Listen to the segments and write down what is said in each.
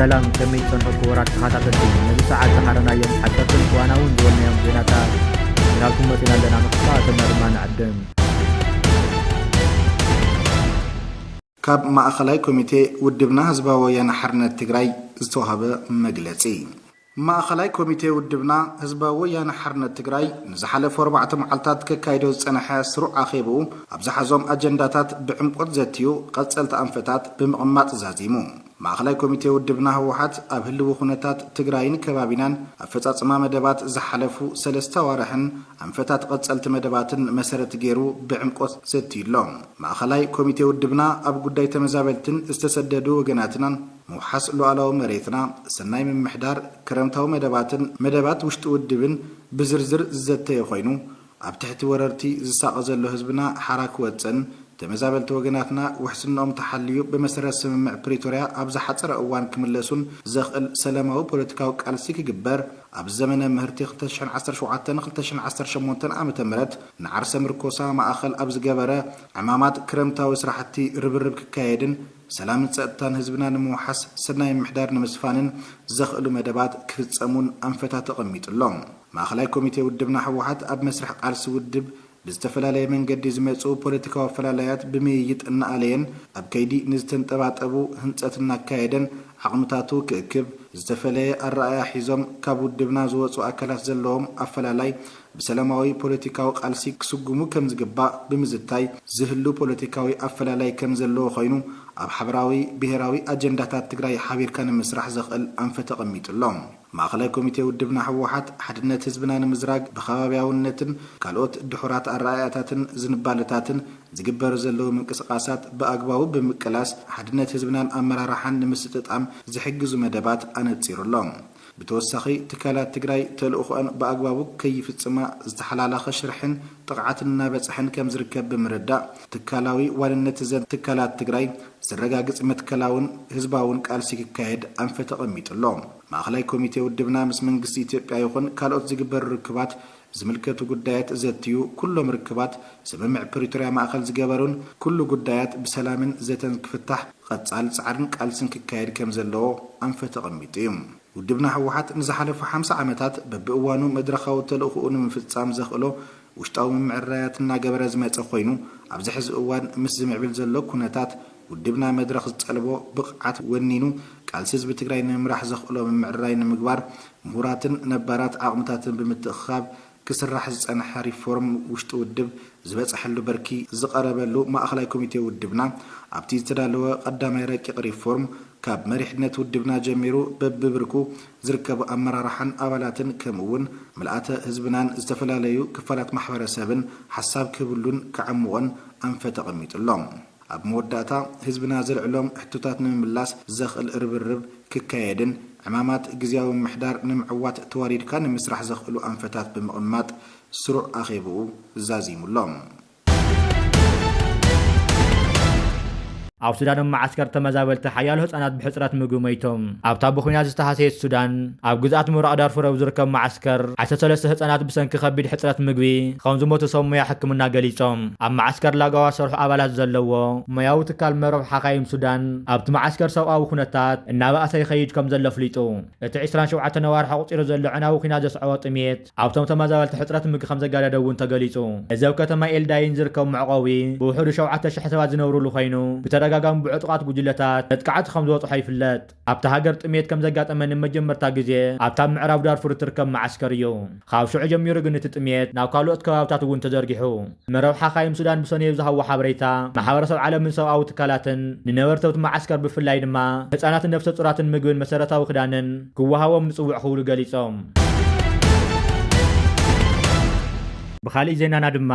ሰላም፣ ከመይ ትጸንሑ ክቡራት ተኸታተልቲ? ነዚ ሰዓት ዝሓረናዮም ሓጸርትን እዋናውን ዝበልናዮም ዜናታት ናብ መጺና ኣለና። ንኽትከታተልና ድማ ንዕድም። ካብ ማእኸላይ ኮሚቴ ውድብና ህዝባዊ ወያነ ሓርነት ትግራይ ዝተዋህበ መግለጺ። ማእኸላይ ኮሚቴ ውድብና ህዝባዊ ወያነ ሓርነት ትግራይ ንዝሓለፉ ኣርባዕተ መዓልታት ከካይዶ ዝጸንሐ ስሩዕ ኣኼብኡ፣ ኣብ ዝሓዞም ኣጀንዳታት ብዕምቆት ዘትዩ ቀጸልቲ ኣንፈታት ብምቕማጥ ዛዚሙ። ማእኸላይ ኮሚቴ ውድብና ህወሓት ኣብ ህልዊ ኩነታት ትግራይን ከባቢናን ኣፈጻጽማ መደባት ዝሓለፉ ሰለስተ ኣዋርሕን ኣንፈታት ቀጸልቲ መደባትን መሰረት ገይሩ ብዕምቆት ዘትዩ ኣሎ። ማእኸላይ ኮሚቴ ውድብና ኣብ ጉዳይ ተመዛበልትን ዝተሰደዱ ወገናትናን ምውሓስ ሉዓላዊ መሬትና፣ ሰናይ ምምሕዳር፣ ክረምታዊ መደባትን መደባት ውሽጢ ውድብን ብዝርዝር ዝዘተየ ኮይኑ፣ ኣብ ትሕቲ ወረርቲ ዝሳቐ ዘሎ ህዝብና ሓራ ክወፅን፣ ተመዛበልቲ ወገናትና ውሕስንኦም ተሓልዩ ብመሰረት ስምምዕ ፕሪቶርያ ኣብ ዝሓፀረ እዋን ክምለሱን ዘኽእል ሰላማዊ ፖለቲካዊ ቃልሲ ክግበር፣ ኣብ ዘመነ ምህርቲ ክልተ ሽሕን ዓሰርተ ሸውዓተን ክልተ ሽሕን ዓሰርተ ሸሞንተን ዓመተ ምህረት ንዓርሰ ምርኮሳ ማእኸል ኣብ ዝገበረ ዕማማት ክረምታዊ ስራሕቲ ርብርብ ክካየድን ሰላምን ጸጥታን ህዝብና ንምውሓስ፣ ሰናይ ምምሕዳር ንምስፋንን ዘኽእሉ መደባት ክፍጸሙን ኣንፈታት ተቐሚጡ ኣሎ። ማእኸላይ ኮሚቴ ውድብና ህወሓት ኣብ መስርሕ ቃልሲ ውድብ ብዝተፈላለየ መንገዲ ዝመጹ ፖለቲካዊ ኣፈላላያት ብምይይጥ እናኣለየን ኣብ ከይዲ ንዝተንጠባጠቡ ህንጸት እናካየደን ዓቕምታቱ ክእክብ፣ ዝተፈለየ ኣረኣእያ ሒዞም ካብ ውድብና ዝወጹ ኣካላት ዘለዎም ኣፈላላይ ብሰላማዊ ፖለቲካዊ ቃልሲ ክስጉሙ ከም ዝግባእ ብምዝታይ፣ ዝህሉ ፖለቲካዊ ኣፈላላይ ከም ዘለዎ ኮይኑ፣ ኣብ ሓበራዊ ብሄራዊ ኣጀንዳታት ትግራይ ሓቢርካ ንምስራሕ ዘኽእል ኣንፈት ተቐሚጡ ኣሎ። ማእኸላይ ኮሚቴ ውድብና ህወሓት ሓድነት ህዝብና ንምዝራግ ብኸባብያውነትን ካልኦት ድሑራት ኣረኣእያታትን ዝንባለታትን ዝግበሩ ዘለዉ ምንቅስቓሳት ብኣግባቡ ብምቅላስ፣ ሓድነት ህዝብናን ኣመራርሓን ንምስጥጣም ዝሕግዙ መደባት ኣነጺሩ ኣሎ። ብተወሳኺ፣ ትካላት ትግራይ ተልእኾኣን ብኣግባቡ ከይፍጽማ ዝተሓላላኸ ሽርሕን ጥቕዓትን እናበጽሐን ከም ዝርከብ ብምርዳእ፣ ትካላዊ ዋንነት እዘን ትካላት ትግራይ ዘረጋግጽ መትከላውን ህዝባውን ቃልሲ ክካየድ ኣንፈት ተቐሚጡ ኣሎ። ማእኸላይ ኮሚቴ ውድብና ምስ መንግስቲ ኢትዮጵያ ይኹን ካልኦት ዝግበሩ ርክባት ዝምልከቱ ጉዳያት ዘትዩ፣ ኩሎም ርክባት ስምምዕ ፕሪቶርያ ማእኸል ዝገበሩን ኩሉ ጉዳያት ብሰላምን ዘተን ክፍታሕ ቀጻል ጻዕርን ቃልስን ክካየድ ከም ዘለዎ ኣንፈት ተቐሚጡ እዩ። ውድብና ህወሓት ንዝሓለፉ ሓምሳ ዓመታት በብእዋኑ መድረኻዊ ተልእኾኡ ንምፍጻም ዘኽእሎ ውሽጣዊ ምምዕራያት እናገበረ ዝመጸ ኮይኑ፣ ኣብዚ ሕዚ እዋን ምስ ዝምዕብል ዘሎ ኩነታት ውድብና መድረኽ ዝጠልቦ ብቕዓት ወኒኑ ቃልሲ ህዝቢ ትግራይ ንምምራሕ ዘኽእሎ ምምዕራይ ንምግባር ምሁራትን ነባራት ዓቕምታትን ብምትእኽኻብ ክስራሕ ዝጸንሐ ሪፎርም ውሽጢ ውድብ ዝበጽሐሉ ብርኪ ዝቐረበሉ ማእኸላይ ኮሚቴ ውድብና ኣብቲ ዝተዳለወ ቀዳማይ ረቂቕ ሪፎርም ካብ መሪሕነት ውድብና ጀሚሩ በብብርኩ ዝርከቡ ኣመራርሓን ኣባላትን ከምኡ እውን ምልኣተ ህዝብናን ዝተፈላለዩ ክፋላት ማሕበረሰብን ሓሳብ ክህብሉን ክዓምቖን ኣንፈት ተቐሚጡ ኣሎ። ኣብ መወዳእታ ህዝብና ዘልዕሎም ሕቶታት ንምምላስ ዘኽእል ርብርብ ክካየድን ዕማማት ግዝያዊ ምምሕዳር ንምዕዋት ተዋዲድካ ንምስራሕ ዘኽእሉ ኣንፈታት ብምቕማጥ ስሩዕ ኣኼብኡ ዛዚሙ ኣሎ። ኣብ ሱዳን ኣብ መዓስከር ተመዛበልቲ ሓያሎ ህጻናት ብሕጽረት ምግቢ ሞይቶም። ኣብታ ብኹናት ዝተሃሰየት ሱዳን፣ ኣብ ግዝኣት ምብራቕ ዳርፉር ኣብ ዝርከብ መዓስከር ዓሰርተ ሰለስተ ህጻናት ብሰንኪ ከቢድ ሕጽረት ምግቢ ከም ዝሞቱ ሰብ ሞያ ሕክምና ገሊጾም። ኣብ መዓስከር ላጋዋ ዝሰርሑ ኣባላት ዘለዎ ሞያዊ ትካል መርበብ ሓኻይም ሱዳን ኣብቲ መዓስከር ሰብኣዊ ኩነታት እናበኣሰ ይኸይድ ከም ዘሎ ኣፍሊጡ። እቲ ዕስራን ሸውዓተን ኣዋርሕ ኣቑጺሩ ዘሎ ዕናዊ ኲናት ዘስዐቦ ጥሜት ኣብቶም ተመዛበልቲ ሕጽረት ምግቢ ከም ዘጋደደ እውን ተገሊጹ። እዚ ኣብ ከተማ ኤልዳይን ዝርከብ መዕቆቢ ብውሕዱ ሸውዓተ ሽሕ ሰባት ዝነብሩሉ ኮይኑ፣ ብተደጋጋሚ ብዕጡቓት ጉጅለታት መጥቃዕቲ ከም ዝበጽሖ ይፍለጥ። ኣብታ ሃገር ጥሜት ከም ዘጋጠመ ንመጀመርታ ግዜ ኣብታ ምዕራብ ዳርፉር እትርከብ መዓስከር እዩ። ካብ ሽዑ ጀሚሩ ግን እቲ ጥሜት ናብ ካልኦት ከባብታት እውን ተዘርጊሑ። መርበብ ሓኻይም ሱዳን ብሰኑይ ኣብ ዝሃቦ ሓበሬታ፣ ማሕበረሰብ ዓለምን ሰብኣዊ ትካላትን ንነበርቲ ኣብቲ መዓስከር ብፍላይ ድማ ህጻናትን ነፍሰ ጡራትን ምግብን መሰረታዊ ክዳንን ክወሃቦም ንጽውዕ ክብሉ ገሊጾም። ብኻልእ ዜናና ድማ፣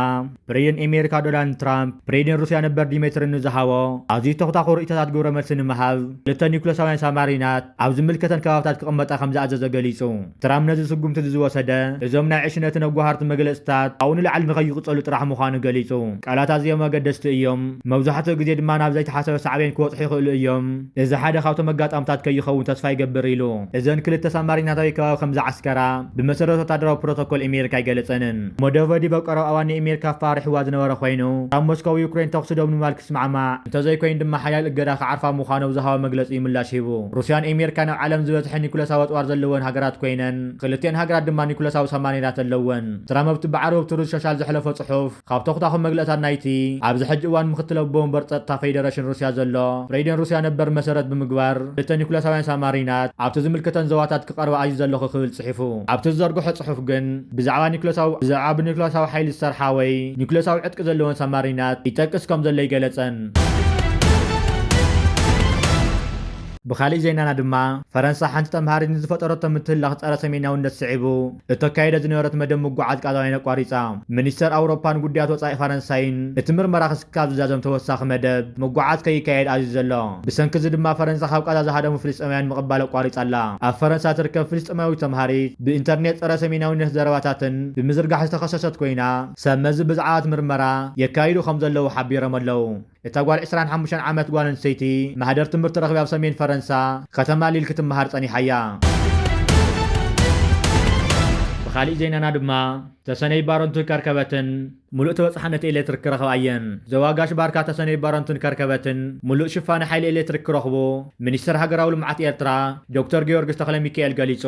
ፕሬዚደንት ኣሜሪካ ዶናልድ ትራምፕ ፕሬዚደንት ሩስያ ነበር ዲሜትሪ ንዝሃቦ ኣዝዩ ተኹታኹ ርእይቶታት ግብረ መልሲ ንምሃብ ክልተ ኒውክለሳውያን ሳብማሪናት ኣብ ዝምልከተን ከባብታት ክቕመጣ ከም ዝኣዘዘ ገሊጹ። ትራምፕ ነዚ ስጉምቲ እዚ ዝወሰደ፣ እዞም ናይ ዕሽነትን ኣጓሃርትን መግለጽታት ኣብኡ ንላዕሊ ንኸይቕጸሉ ጥራሕ ምዃኑ ገሊጹ። ቃላት ኣዝዮም ኣገደስቲ እዮም፣ መብዛሕትኡ ግዜ ድማ ናብ ዘይተሓሰበ ሳዕቤን ክበጽሑ ይኽእሉ እዮም። እዚ ሓደ ካብቶም ኣጋጣምታት ከይኸውን ተስፋ ይገብር ኢሉ። እዘን ክልተ ሳብማሪናት ኣበይ ከባቢ ከም ዝዓስከራ ብመሰረት ወታደራዊ ፕሮቶኮል ኣሜሪካ ኣይገለጸንን። ሞዶቨ ላቭሮቭ ኣብ ቀረባ እዋን ንኣሜሪካ ኣፈራሪሕዋ ዝነበረ ኮይኑ፣ ኣብ ሞስኮ ዩክሬን ተኹሲ ደው ንምባል ክትስማዕማዕ፣ እንተዘይኮይኑ ድማ ሓያል እገዳ ክዓርፋ ምዃኑ ኣብ ዝሃቦ መግለጺ ምላሽ ሂቡ። ሩስያን ኣሜሪካን ኣብ ዓለም ዝበዝሐ ኒኩለሳዊ ኣጽዋር ዘለወን ሃገራት ኮይነን፣ ክልቲኤን ሃገራት ድማ ኒኩለሳዊ ሳማሪናት ኣለወን። ትራምፕ በዓል ኣብ ትሩዝ ሶሻል ዘሕለፎ ጽሑፍ፣ ካብ ተኹታኹ መግለጽታት ናይቲ ኣብዚ ሕጂ እዋን ምክትል ኣቦ ወንበር ጸጥታ ፌደሬሽን ሩስያ ዘሎ ፕሬዚደንት ሩስያ ነበር መሰረት ብምግባር፣ ክልተ ኒኩለሳውያን ሳማሪናት ኣብቲ ዝምልከተን ዞባታት ክቐርባ ኣዚዘ ኣለኹ ክብል ጽሒፉ። ኣብቲ ዝዘርግሖ ጽሑፍ ግን፣ ብዛዕባ ኒኩለሳዊ፣ ብዛዕባ ብኒኩለሳዊ ሓይሊ ዝሰርሓ ወይ ኒኩለሳዊ ዕጥቂ ዘለወን ሳማሪናት ይጠቅስ ከም ዘሎ ኣይገለጸን። ብኻሊእ ዜናና ድማ፣ ፈረንሳ ሓንቲ ተምሃሪት ንዝፈጠረቶ ምትህልላኽ ጸረ ሰሜናውነት ስዒቡ፣ እተካየደ ዝነበረት መደብ ምጉዓዝ ቃዛውያን ኣቋሪጻ። ሚኒስተር ኣውሮፓን ጉዳያት ወጻኢ ፈረንሳይን፣ እቲ ምርመራ ክስካብ ዝዛዘም ተወሳኺ መደብ ምጉዓዝ ከይካየድ ኣዚዙ ዘሎ። ብሰንኪ እዚ ድማ ፈረንሳ ካብ ቃዛ ዝሃደሙ ፍልስጤማውያን ምቕባል ኣቋሪጻ ኣላ። ኣብ ፈረንሳ ትርከብ ፍልስጤማዊት ተምሃሪት፣ ብኢንተርኔት ጸረ ሰሜናውነት ዘረባታትን ብምዝርጋሕ ዝተኸሰሰት ኮይና፣ ሰብ መዚ ብዛዕባ እቲ ምርመራ የካይዱ ከም ዘለዉ ሓቢሮም ኣለዉ። እታ ጓል ዕስራን ሓሙሽተን ዓመት ጓል ኣንስተይቲ ማህደር ትምህርቲ ረኺባ ኣብ ሰሜን ፈረንሳ ከተማ ሊል ክትመሃር ጸኒሓ እያ። ብኻሊእ ዜናና ድማ፣ ተሰነይ ባሮንትን ከርከበትን ምሉእ ተበጻሕነት ኤሌክትሪክ ክረኽባ እየን። ዞባ ጋሽ ባርካ፣ ተሰነይ ባሮንትን ከርከበትን ምሉእ ሽፋን ሓይሊ ኤሌክትሪክ ክረኽቡ ሚኒስትር ሃገራዊ ልምዓት ኤርትራ ዶክተር ጊዮርጊስ ተኽለ ሚካኤል ገሊጹ።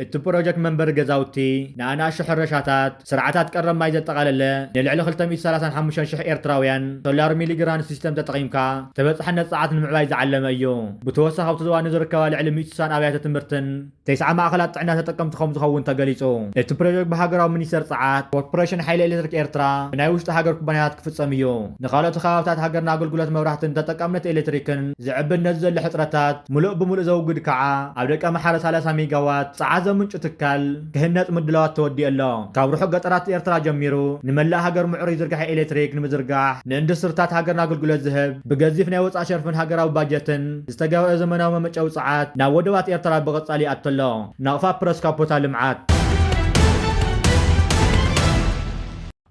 እቲ ፕሮጀክት መንበሪ ገዛውቲ፣ ንኣናእሽቱ ሕርሻታት፣ ስርዓታት ቀረብ ማይ ዘጠቓለለ፣ ንልዕሊ ክልተ ሚእቲ ሰላሳን ሓሙሽተን ሽሕ ኤርትራውያን ሶላር ሚሊግራንድ ሲስተም ተጠቒምካ ተበጻሕነት ጸዓት ንምዕባይ ዝዓለመ እዩ። ብተወሳኺ ኣብቲ ዞባ ንዝርከባ ልዕሊ ሚእቲ ስሳን ኣብያተ ትምህርትን ተስዓ ማእኸላት ጥዕና ተጠቀምቲ ከም ዝኸውን ተገሊጹ። እቲ ፕሮጀክት ብሃገራዊ ሚኒስቴር ጸዓት፣ ኮርፖሬሽን ሓይሊ ኤሌክትሪክ ኤርትራ፣ ብናይ ውሽጢ ሃገር ኩባንያታት ክፍጸም እዩ። ንኻልኦት ከባብታት ሃገርና ኣገልግሎት መብራህትን ተጠቃምነት ኤሌክትሪክን ዝዕብን ነዚ ዘሎ ሕጽረታት ምሉእ ብምሉእ ዘውግድ ከኣ፣ ኣብ ደቀምሓረ ሰላሳ ሜጋዋት ጸዓት ዘምንጩ ትካል ክህነጽ ምድላዋት ተወዲኡ ኣሎ። ካብ ርሑቕ ገጠራት ኤርትራ ጀሚሩ ንመላእ ሃገር ምዕሩይ ዝርጋሐ ኤሌክትሪክ ንምዝርጋሕ፣ ንኢንዱስትሪታት ሃገርና ኣገልግሎት ዝህብ፣ ብገዚፍ ናይ ወጻኢ ሸርፍን ሃገራዊ ባጀትን ዝተገበረ ዘመናዊ መመንጨዊ ጸዓት ናብ ወደባት ኤርትራ ብቐጻሊ ይኣቱ ኣሎ። ናቕፋ ፕረስ ካብ ቦታ ልምዓት።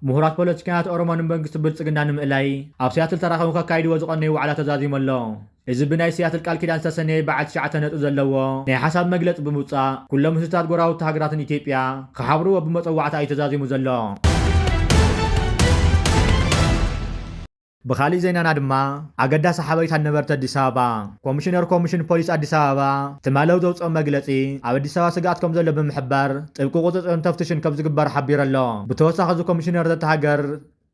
ምሁራት ፖለቲከኛታት ኦሮሞ ንመንግስቲ ብልጽግና ንምእላይ ኣብ ሲያትል ተራኺቦም ከካይድዎ ዝቐነዩ ዋዕላ ተዛዚሙ ኣሎ። እዚ ብናይ ሲያትል ቃል ኪዳን ዝተሰነየ በዓል ትሽዓተ ነጥቢ ዘለዎ ናይ ሓሳብ መግለጺ ብምውጻእ፣ ኩሎም ህዝብታት ጎረባብቲ ሃገራትን ኢትዮጵያ ክሓብርዎ ብመጸዋዕታ እዩ ተዛዚሙ ዘሎ። ብኻሊእ ዜናና ድማ፣ ኣገዳሲ ሓበሬታ ነበርቲ ኣዲስ ኣበባ። ኮሚሽነር ኮሚሽን ፖሊስ ኣዲስ ኣበባ ትማሊ ኣብ ዘውፅኦ መግለፂ፣ ኣብ ኣዲስ ኣበባ ስግኣት ከም ዘሎ ብምሕባር፣ ጥብቂ ቁፅፅርን ተፍትሽን ከም ዝግበር ሓቢሩ ኣሎ። ብተወሳኺ፣ እዚ ኮሚሽነር፣ ዘታ ሃገር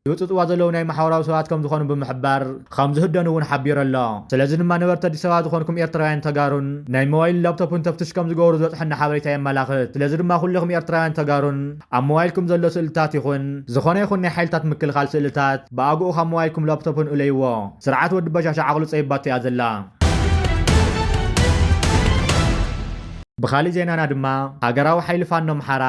ዝውፅፅዋ ዘለዉ ናይ ማሕበራዊ ሰባት ከም ዝኾኑ ብምሕባር፣ ከም ዝህደኑ እውን ሓቢሩ ኣሎ። ስለዚ ድማ፣ ነበርቲ ኣዲስ ኣበባ ዝኾንኩም ኤርትራውያን ተጋሩን ናይ ሞባይልን ላፕቶፕን ተፍትሽ ከም ዝገብሩ ዝበፅሐና ሓበሬታ የመላኽት። ስለዚ ድማ፣ ኩልኹም ኤርትራውያን ተጋሩን ኣብ ሞባይልኩም ዘሎ ስእልታት ይኹን ዝኾነ ይኹን ናይ ሓይልታት ምክልኻል ስእልታት ብኣግኡ ካብ ሞባይልኩም ላፕቶፕን እለይዎ። ስርዓት ወዲ በሻሻ ዓቕሉ ጸይባቶ እያ ዘላ። ብኻሊእ ዜናና ድማ፣ ሃገራዊ ሓይሊ ፋኖ ኣምሓራ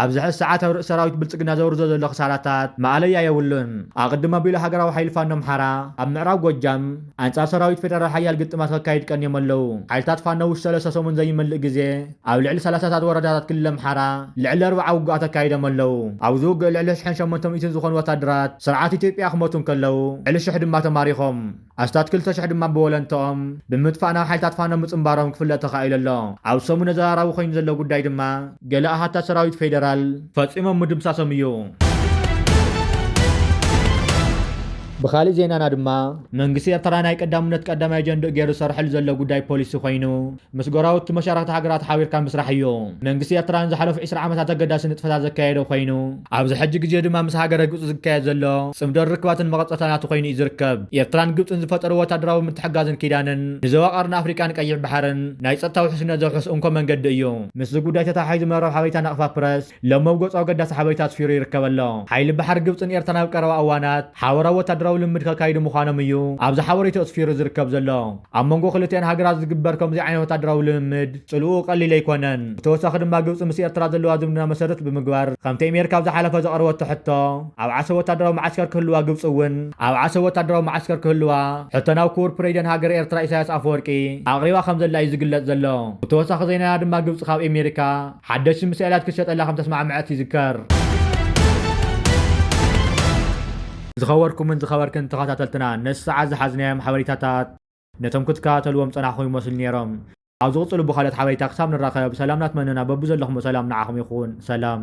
ኣብዚ ሕዚ ሰዓት ኣብ ርእሲ ሰራዊት ብልጽግና ዘውርዶ ዘሎ ክሳራታት ማእለያ የብሉን። ኣቕድም ኣቢሉ ሃገራዊ ሓይሊ ፋኖ ኣምሓራ ኣብ ምዕራብ ጎጃም ኣንጻር ሰራዊት ፌደራል ሓያል ግጥማት ከካይድ ቀንዮም ኣለዉ። ሓይልታት ፋኖ ውሽጢ ሰለስተ ሰሙን ዘይመልእ ግዜ ኣብ ልዕሊ ሰላሳታት ወረዳታት ክልል ኣምሓራ ልዕሊ ኣርብዓ ውግኣት ኣካይዶም ኣለዉ። ኣብዚ ውግእ ልዕሊ ሽሕን ሸሞንተ ሚእትን ዝኾኑ ወታደራት ስርዓት ኢትዮጵያ ክሞቱ እንከለዉ፣ ልዕሊ ሽሕ ድማ ተማሪኾም፣ ኣስታት ክልተ ሽሕ ድማ ብወለንትኦም ብምጥፋእ ናብ ሓይልታት ፋኖ ምጽንባሮም ክፍለጥ ተኻኢሉ ኣሎ። ኣብ ሰሙን ኣዘራራቢ ኮይኑ ዘሎ ጉዳይ ድማ፣ ገለ ኣሃታት ሰራዊት ፌደራል ፈጺሞም ምድምሳሶም እዩ። ብኻሊእ ዜናና ድማ፣ መንግስቲ ኤርትራ ናይ ቀዳምነት ቀዳማይ ኣጀንድኡ ገይሩ ዝሰርሐሉ ዘሎ ጉዳይ ፖሊሲ ኮይኑ፣ ምስ ጎረባብቲ መሻርኽቲ ሃገራት ሓቢርካ ምስራሕ እዩ። መንግስቲ ኤርትራ ንዝሓለፉ ዕስራ ዓመታት ኣገዳሲ ንጥፈታት ዘካየደ ኮይኑ፣ ኣብዚ ሕጂ ግዜ ድማ ምስ ሃገረ ግብጺ ዝካየድ ዘሎ ጽምዶ ርክባትን መቐጸልታ ናቱ ኮይኑ እዩ ዝርከብ። ኤርትራን ግብጽን ዝፈጠሩ ወታደራዊ ምትሕጋዝን ኪዳንን ንዞባ ቀርኒ ኣፍሪቃን ቀይሕ ባሕርን ናይ ጸጥታ ውሕስነት ዘውሕስ እንኮ መንገዲ እዩ። ምስዚ ጉዳይ ተተሓሒዙ መርበብ ሓበሬታ ናቕፋ ፕረስ ሎም ኣብ ገጹ ኣገዳሲ ሓበሬታ ኣስፊሩ ይርከብ ኣሎ። ሓይሊ ባሕሪ ግብጽን ኤርትራን ኣብ ቀረባ እዋናት ሓበራዊ ወታደራዊ ልምምድ ከካይዱ ምዃኖም እዩ ኣብዚ ሓበሬታ ኣስፊሩ ዝርከብ ዘሎ። ኣብ መንጎ ክልቲኣን ሃገራት ዝግበር ከምዚ ዓይነት ወታደራዊ ልምምድ ጽልኡ ቀሊል ኣይኮነን። ብተወሳኺ ድማ ግብጺ ምስ ኤርትራ ዘለዋ ዝምድና መሰረት ብምግባር፣ ከምቲ ኣሜሪካ ኣብ ዝሓለፈ ዘቕረበቶ ሕቶ፣ ኣብ ዓሰብ ወታደራዊ መዓስከር ክህልዋ ግብጺ እውን ኣብ ዓሰብ ወታደራዊ መዓስከር ክህልዋ ሕቶ ናብ ክቡር ፕሬዚደንት ሃገር ኤርትራ ኢሳያስ ኣፈወርቂ ኣቕሪባ ከም ዘላ እዩ ዝግለጽ ዘሎ። ብተወሳኺ ዜናና ድማ ግብጺ ካብ ኣሜሪካ ሓደሽቲ ሚሳኤላት ክትሸጠላ ከም ተስማዕመዐት ይዝከር። ዝኸበርኩምን ዝኸበርክን ተኸታተልትና፣ ነዚ ሰዓት ዝሓዝናዮም ሓበሬታታት ነቶም ክትከታተልዎም ጸናሕኩም ይመስሉ ነይሮም። ኣብ ዝቕጽሉ ብኻልኦት ሓበሬታ ክሳብ ንራኸብ፣ ሰላም ናትመነና፣ በብዘለኹሞ ሰላም ንዓኹም ይኹን። ሰላም።